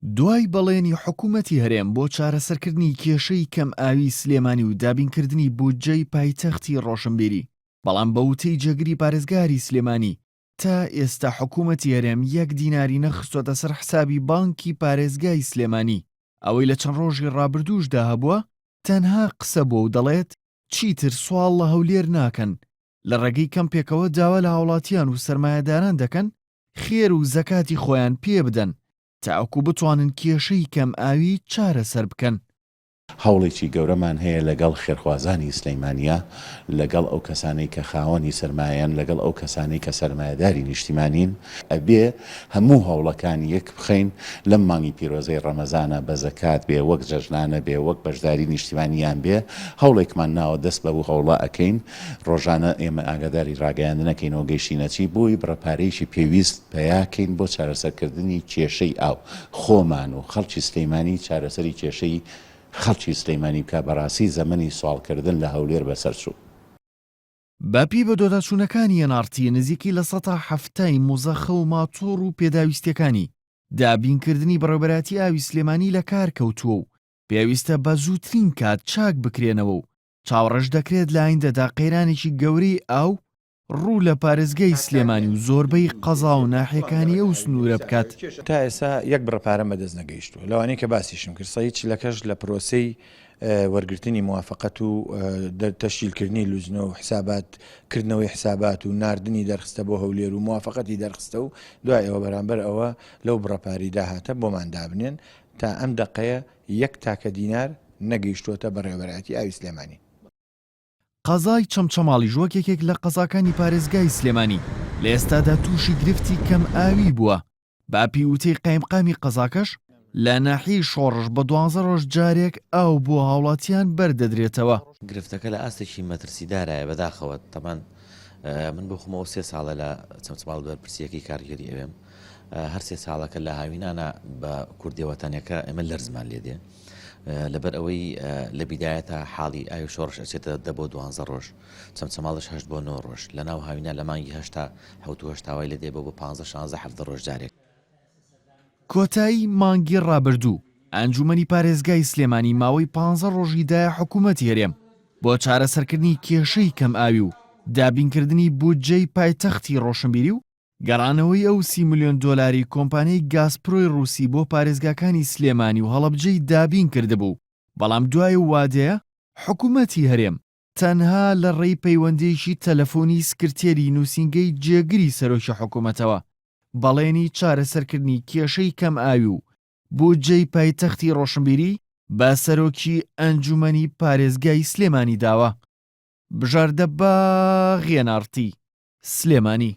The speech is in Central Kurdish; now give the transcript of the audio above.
دوای بەڵێنی حکومەتی هەرێم بۆ چارەسەرکردنی کێشەی کەمئاوی سلێمانی و دابینکردنی بودجەی پایتەختی ڕۆشنبیری، بەڵام بە وتەی جێگری پارێزگاری سلێمانی تا ئێستا حکومەتی هەرێم یەک دیناری نەخستۆتە سەر حسابی بانکی پارێزگای سلێمانی، ئەوەی لە چەند ڕۆژی ڕابردووشدا هەبووە تەنها قسە بووە و دەڵێت چیتر سواڵ لە هەولێر ناکەن، لە ڕێگەی کەمپێکەوە داوا لە هاوڵاتیان و سەرمایەداران دەکەن خێر و زەکاتی خۆیان پێ بدەن تاوەکو بتوانن کێشەی کەمئاوی چارەسەر بکەن. هەوڵێکی گەورەمان هەیە لەگەڵ خێرخوازانی سلەیمانیە، لەگەڵ ئەو کەسانەی کە خاوەنی سەرمایەن، لەگەڵ ئەو کەسانەی کە سەرمایەداری نیشتیمانین، ئەبێ هەموو هەوڵەکان یەک بخەین لەم مانگی پیرۆزەی ڕەمەزانە بە زەکات بێ، وەک جەژنانە بێ، وەک بەشداری نیشتیمانیان بێ، هەوڵێکمان ناوە دەست بەو هەوڵە ئەکەین، ڕۆژانە ئێمە ئاگاداری ڕاگەیاندنەکەینەوە گەیشتینە چی، بۆی بڕە پارەیەکی پێویست پەیا کەین بۆ چارەسەرکردنی کێشەی ئاو. خۆمان و خەڵکی سلیمانی چارەسەری کێشەی خەڵکی سلیمانی بکا بەڕاستی زەمەنی سواڵکردن لە هەولێر بەسەر چوو. بە پێی بەدواداچوونەکانی ئێن ئاڕ تی نزیکەی 70% ی موزەخە و ماتۆڕ و پێداویستیەکانی دابینکردنی بەڕێوەبەرایەتی ئاوی سلێمانی لە کار کەوتووە و پێویستە بە زووترین کات چاک بکرێنەوە و چاوەڕێش دەکرێت لە ئایندەدا قەیرانێکی گەورەی ئاو ڕوو لە پارێزگای سلێمانی و زۆربەی قەزا و ناحیەکانی ئەو سنوورە بکات. تا ئێستا یەک بڕە پارەم بەدەست نەگەیشتووە، لەوانەی کە باسیشم کرد سەی چلەکەش لە پرۆسەی وەرگرتنی موافقەت و تەشکیلکردنی لوجنە و حسابات کردنەوەی حسابات و ناردنی دەرخستە بۆ هەولێر و موافقەتی دەرخستە و دوای ئەوە بەرامبەر ئەوە لەو بڕە پارەی داهاتە بۆمان دابنێن تا ئەم دەقەیە یەک تاکە دینار نەگەیشتووەتە بەڕێوەبەرایەتی ئاوی سلێمانی. قەزای چەمچەماڵیش وەک یەکێک لە قەزاکانی پارێزگای سلێمانی لە ئێستادا تووشی گرفتی کەم ئاوی بووە، بە پێی وتەی قایمقامی قەزاکەش لە ناحیەی شۆڕش بە دوانزە ڕۆژ جارێک ئاو بۆ هاوڵاتیان بەردەدرێتەوە. گرفتەکە لە ئاستێکی مەترسیدارایە بەداخەوە تەبعەن من بۆ خۆم ئەو سێ ساڵە لە چەمچەماڵ بەرپرسیەکەی کارگێری ئەوێم هەر سێ ساڵەکە لە هاوینانە بە کوردیە وەتەنەکە ئێمە لەرزمان لێ دێ لەبەر ئەوەی لە بیدایەتە حاڵی ئاوی شۆڕش ئەچێتە دە بۆ دوانزە ڕۆژ چەمچەماڵش هەشت بۆ نۆ ڕۆژ لە ناو هاوینا لە مانگی هەشتا حەوت و هەشتا وای لێ دێ بۆ بۆ پانزە شانزە حەڤدە ڕۆژ جارێک. کۆتایی مانگی ڕابردوو، ئەنجوومەنی پارێزگای سلێمانی ماوەی پانزە ڕۆژی دایە حکوومەتی هەرێم بۆ چارەسەرکردنی کێشەی کەمئاوی و دابینکردنی بودجەی پایتەختی ڕۆشنبیری و گەڕانەوەی ئەو سی ملیۆن دۆلاری کۆمپانیای گازپرۆی ڕووسی بۆ پارێزگاکانی سلێمانی و هەڵەبجەی دابین کردبوو، بەڵام دوای ئەو وادەیە حکوومەتی هەرێم تەنها لە ڕێی پەیوەندییەکی تەلەفۆنی سکرتێری نووسینگەی جێگری سەرۆکی حکوومەتەوە بەڵێنی چارەسەرکردنی کێشەی کەمئاوی و بودجەی پایتەختی ڕۆشنبیری بە سەرۆکی ئەنجوومەنی پارێزگای سلێمانی داوە. بژار دەباغ، ئێن ئاڕ تی، سلێمانی.